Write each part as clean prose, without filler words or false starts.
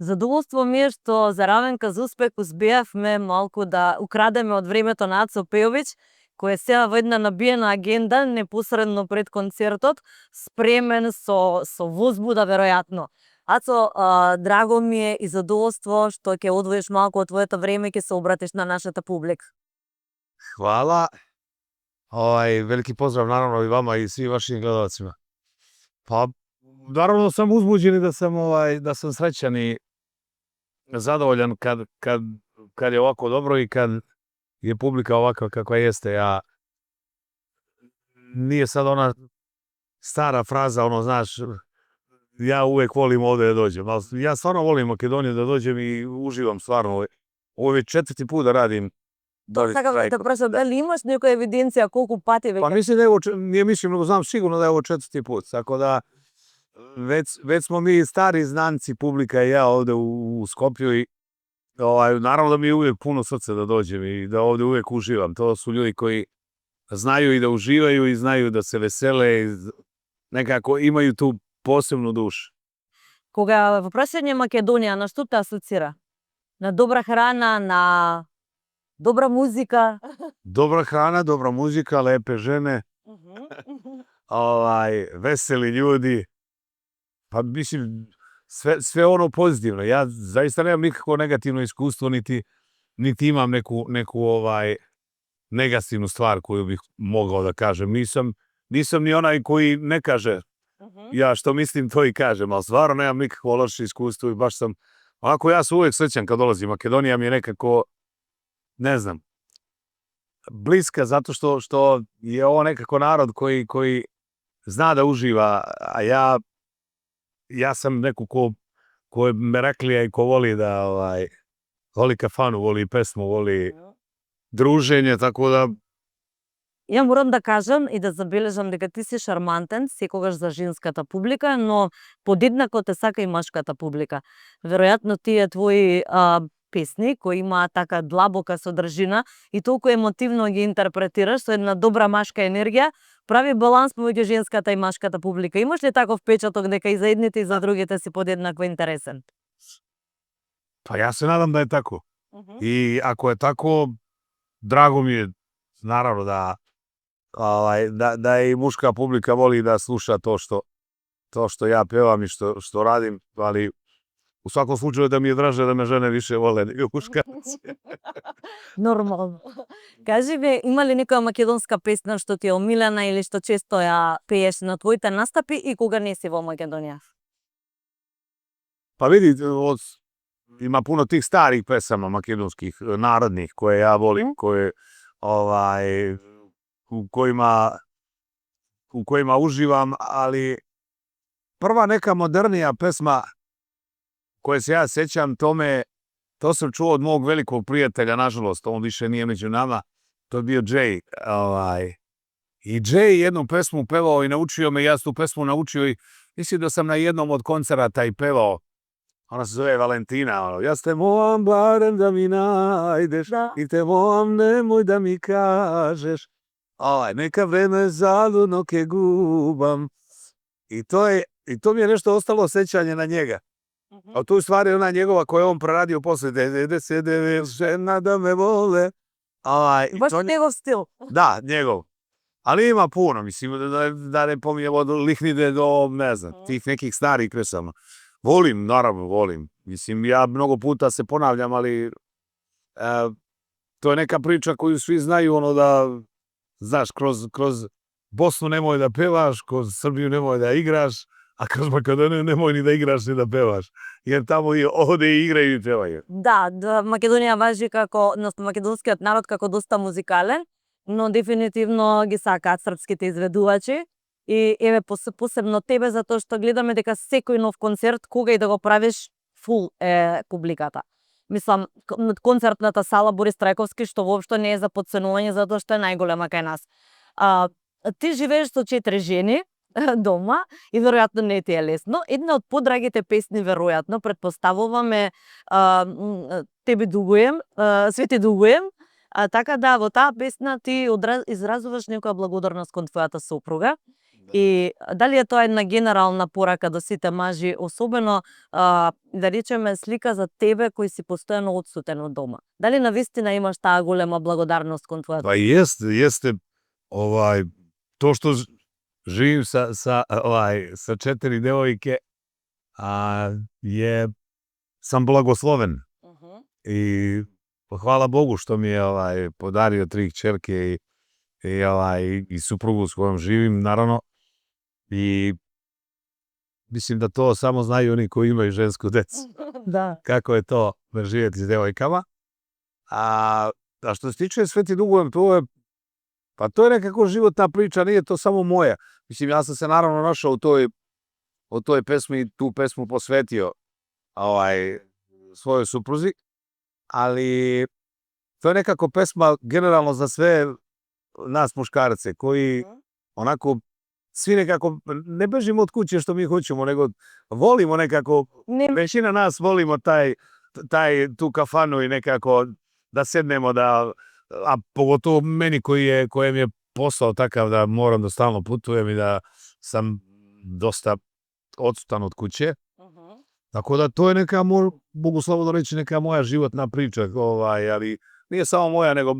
Задоволство ми е што за Равенка за успех успеавме малку да украдеме од времето на Ацо Пејовиќ, кој е сега во една набиена агенда непосредно пред концертот, спремен со возбуда веројатно. Ацо, драго ми е и задоволство што ќе одвоиш малку од твоето време и ќе се обратиш на нашата публика. Hvala. Veliki pozdrav naravno i vama i svim vašim gledalcima. Pa, naravno da sam uzbuđen i da sam srećan i zadovoljan kad je ovako dobro i kad je publika ovakva kakva jeste. Nije sad ona stara fraza, ono, znaš, ja uvek volim ovde da dođem. Ja stvarno volim Makedoniju da dođem i uživam stvarno. Ovo je već 4. put da radim. Сакам да прашам, дали имаш некоја евиденција колку пати Pa веќе? mislim da je ovo, nije mislim, nego znam sigurno da je ovo 4. put. Tako da već smo mi stari znanci, publika i ja ovde u Skoplju i naravno da mi je uvijek puno srce da dođem i da ovde uvijek uživam. To su ljudi koji znaju i da uživaju i znaju da se vesele i nekako imaju tu posebnu dušu. Кога во прашање Македонија, на што те асоцира? На добра храна, на добра музика? Dobra hrana, dobra muzika, lepe žene, veseli ljudi. Pa mislim, sve ono pozitivno. Ja zaista nemam nikakvo negativno iskustvo, niti imam neku negativnu stvar koju bih mogao da kažem. Nisam ni onaj koji ne kaže ja što mislim to i kažem, ali stvarno nemam nikakvo loše iskustvo i baš sam, onako ja sam uvek srećan kad dolazim. Makedonija mi je nekako, ne znam, bliska zato što je ovo nekako narod koji zna da uživa, a ja sam neko ko je meraklija i ko voli da voli kafanu, voli pesmu, voli druženje, tako da Ја морам да кажам и да забележам дека ти си шармантен секогаш за женската публика, но подеднакво те сака и машката публика. Веројатно тие твои песни кои имаат така длабока содржина и толку емотивно ги интерпретираш со една добра машка енергија, прави баланс помеѓу женската и машката публика. Имаш ли таков впечаток дека и за едните и за другите си подеднакво интересен? pa ja se nadam da je tako. I ako je tako, drago mi je, naravno da i muška publika voli da sluša to što ja pevam i što radim, ali u svakom slučaju da mi je draže da me žene više vole nego muškarci. Нормално. Кажи ми, има ли некоја македонска песна што ти е омилена или што често ја пееш на твоите настапи и кога не си во Македонија? Pa vidi, ima puno tih starih pesama makedonskih, narodnih, koje ja volim, koje u kojima uživam, ali prva neka modernija pesma koje se ja sećam, to sam čuo od mog velikog prijatelja, nažalost, on više nije među nama, to je bio Jay. I Jay jednu pesmu pevao i naučio me, ja sam tu pesmu naučio i mislim da sam na jednom od koncerata i pevao. Ona se zove Valentina. Ja te molim barem da mi najdeš i te molim nemoj da mi kažeš neka vreme zaludno ke gubam. I to mi je nešto ostalo sećanje na njega. A tu je stvari ona njegova koju je on preradio posle 99 žena da me vole. Baš njegov stil. Da, njegov. Ali ima puno, mislim, da ne pominjem od Lihnide do, ne znam, tih nekih starih pesama. Volim, naravno, volim. Mislim, ja mnogo puta se ponavljam, ali to je neka priča koju svi znaju, ono da, znaš, kroz Bosnu nemoj da pevaš, kroz Srbiju nemoj da igraš, a kroz Makedoniju nemoj ni da igraš ni da pevaš, jer tamo i ovde igraju i pevaju. Да, Македонија важи како, односно македонскиот народ како доста музикален, но дефинитивно ги сакаат српските изведувачи. И еве посебно тебе, затоа што гледаме дека секој нов концерт, кога и да го правиш, фул е публиката. Мислам, концертната сала Борис Трајковски, што воопшто не е за подценување, затоа што е најголема кај нас. Ти живееш со 4 жени дома и веројатно не ти е лесно. Една од подрагите песни, веројатно, предпоставуваме Тебе дугуем, Све ти дугуем. Така да, во таа песна ти изразуваш некоја благодарност кон твојата сопруга И дали е тоа една генерална порака до сите мажи, особено да речеме слика за тебе кој си постојано одсутен од дома? Дали навистина имаш таа голема благодарност кон твојата? Pa jeste, to što živim sa 4 devojke, sam blagosloven. I hvala Bogu što mi je podario 3 kćerke i suprugu s kojom živim, naravno. I mislim da to samo znaju oni koji imaju žensku decu. Da. Kako je to živjeti s devojkama. A što se tiče Sveti dugujem, to je nekako životna priča, nije to samo moja. Mislim, ja sam se naravno našao u toj pesmi i tu pesmu posvetio svojoj supruzi, ali to je nekako pesma generalno za sve nas muškarce koji onako svi nekako ne bežimo od kuće što mi hoćemo, nego volimo nekako, većina nas volimo tu kafanu i nekako da sednemo, a pogotovo meni kojem je posao takav da moram da stalno putujem i da sam dosta odsutan od kuće. Tako da to je neka, mogu slobodno reći, neka moja životna priča, ali nije samo moja, nego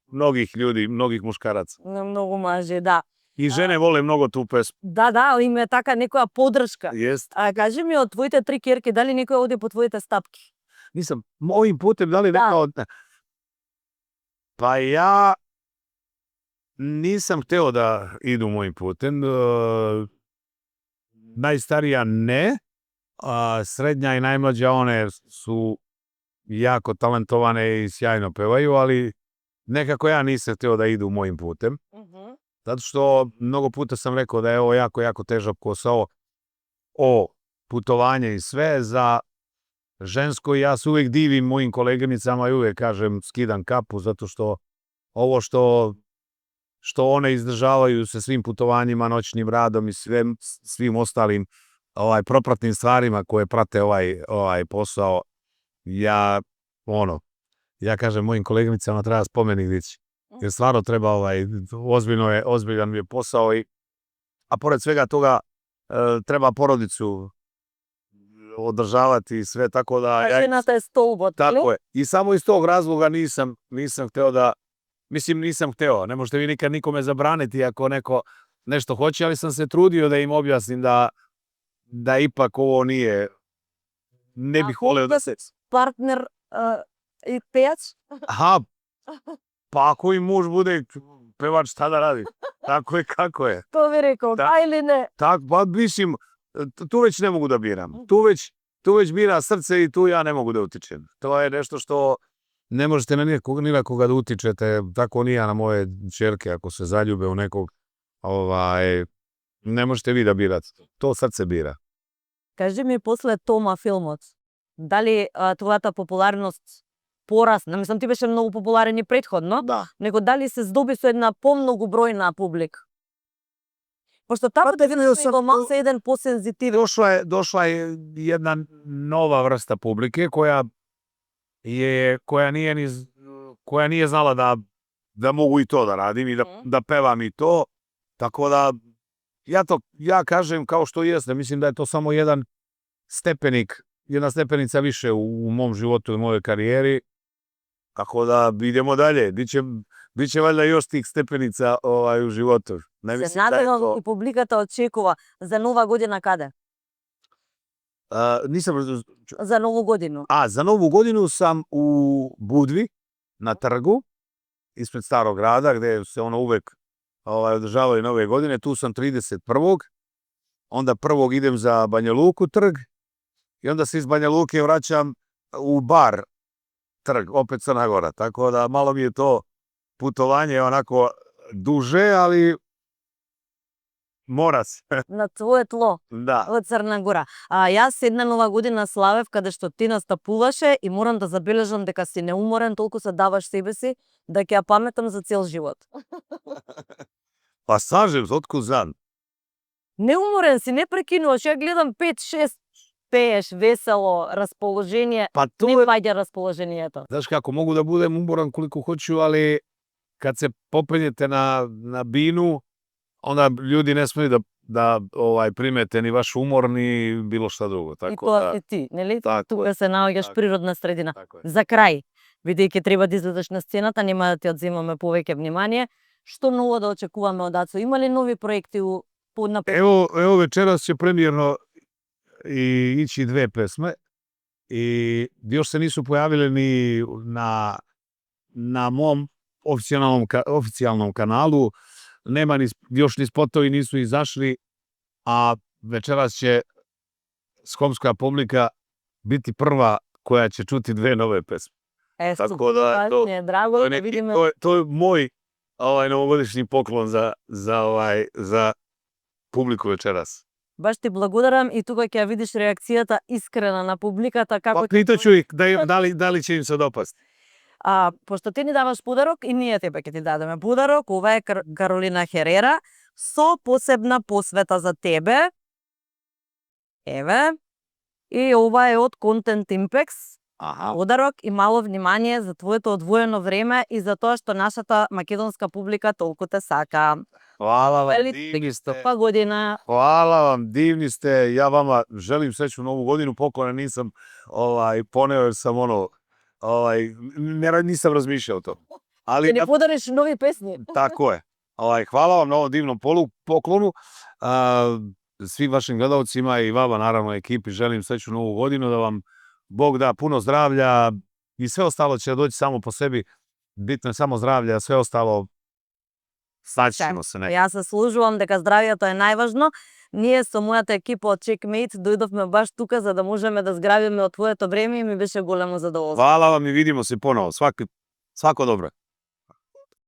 mnogih ljudi, mnogih muškaraca. Mnogo maže, da. I žene vole mnogo tu pesmu. Da, im je taka nekoja podrška. Jest. Kaži mi od tvojite 3 kerke, da li neko ode po tvojite stapki? Nisam, ovim putem, da li neka od... Pa ja nisam hteo da idu mojim putem. Najstarija ne, srednja i najmlađa, one su jako talentovane i sjajno pevaju, ali nekako ja nisam hteo da idu mojim putem. Zato što mnogo puta sam rekao da je ovo jako, jako težak posao, putovanje i sve za žensko, i ja se uvijek divim mojim koleginicama i uvijek kažem, skidam kapu, zato što ovo što one izdržavaju sa svim putovanjima, noćnim radom i svim ostalim propratnim stvarima koje prate ovaj posao, ja kažem mojim koleginicama treba spomenik dići. Jer stvarno treba, ozbiljan mi je posao, a pored svega toga treba porodicu održavati i sve, tako da... Ženata je stolbot. Tako je. I samo iz tog razloga nisam hteo da... Mislim, nisam hteo. Ne možete vi nikad nikome zabraniti ako neko nešto hoće, ali sam se trudio da im objasnim da ipak ovo nije... Ne bih voleo da se... Partner i pejač? Aha, pa ako im muž bude pevač, šta da radi? Tako je kako je. To bi rekao, da ili ne? Tako, pa mislim, tu već ne mogu da biram. Tu već bira srce i tu ja ne mogu da utičem. To je nešto što ne možete ni na koga da utičete, tako ni ja na moje ćerke, ako se zaljube u nekog, ne možete vi da birate. To srce bira. Kaži mi, posle Тома филмот, дали твојата популарност порасна? Мислам, ти беше многу популарен и предходно, него дали се здоби со една помногу бројна публика? Пошто тако да видиш дома се еден посензитивен. Došla je jedna nova vrsta publike koja nije znala da mogu i to da radim i da pevam i to. Tako da ja kažem kao što jeste, mislim da je to samo jedan stepenik, jedna stepenica više u mom životu i mojoj karijeri. Tako da idemo dalje. Biće valjda još tih stepenica u životu. Се надевам и публиката очекува за нова година каде? Nisam... За нову годину. Za novu godinu sam u Budvi, na trgu, ispred Starog grada, gde se uvek održavaju nove godine. Tu sam 31. Onda 1. idem za Banja Luku trg i onda se iz Banja Luke vraćam u Bar trg, opet Crna Gora. Tako da malo mi je to putovanje onako duže, ali mora se. На твое тло, Da. во Црна Гора. Јас една нова година славев каде што ти настапуваше и морам да забележам дека си неуморен, толку се даваш себе си, да ќе ја паметам за цел живот. Pa slažem se, otkud znam. Неуморен си, не прекинуваш. Ја гледам 5-6 пееш, весело, расположение. Pa to Не je, паѓа расположението. znaš kako, mogu da budem umoran koliko hoću, ali kad se popenjete na binu, onda ljudi ne smiju da primete ni vaš umor, ni bilo šta drugo. И Tako тоа da, си ти, нели? Тако Тука е, се наоѓаш тако. природна средина. tako je. За крај, бидејќи треба да излезеш на сцената, нема да ти одземаме повеќе внимание. Што ново да очекуваме од Ацо? Има ли нови проекти на Evo večeras će premijerno ići 2 pesme i još se nisu pojavile ni na mom oficijalnom kanalu, nema još ni spotovi nisu izašli, a večeras će skomska publika biti prva koja će čuti 2 nove pesme. Tako da тоа ми е драго да видиме. to je moj novogodišnji poklon za publiku večeras. Баш ти благодарам и тука ќе ја видиш реакцијата искрена на публиката како Pa pitaću ih da li će im se dopasti. пошто ти ни даваш подарок и ние тебе ќе ти дадеме подарок. Ова е Каролина Херера со посебна посвета за тебе. Еве. И ова е од Content Impex. Подарок и мало внимание за твоето одвоено време и за тоа што нашата македонска публика толку те сака. Hvala vam, Вели divni ste. па година. Hvala vam, divni ste. Ja vama želim srećnu novu godinu. Poklone nisam poneo jer sam nisam razmišljao to. Ќе Ali ни подариш нови песни. tako je. Hvala vam na ovom divnom poklonu. Svim vašim gledalcima i vama, naravno, ekipi, želim srećnu novu godinu, da vam Bog da puno zdravlja i sve ostalo će doći samo po sebi. Bitno je samo zdravlje, a sve ostalo snaći ćemo se nekako. Јас се служувам дека здравјето е најважно. Ние со мојата екипа од Checkmate дојдовме баш тука за да можеме да зграбиме од твоето време и ми беше големо задоволство. Hvala vam i vidimo se ponovo. Svako dobro.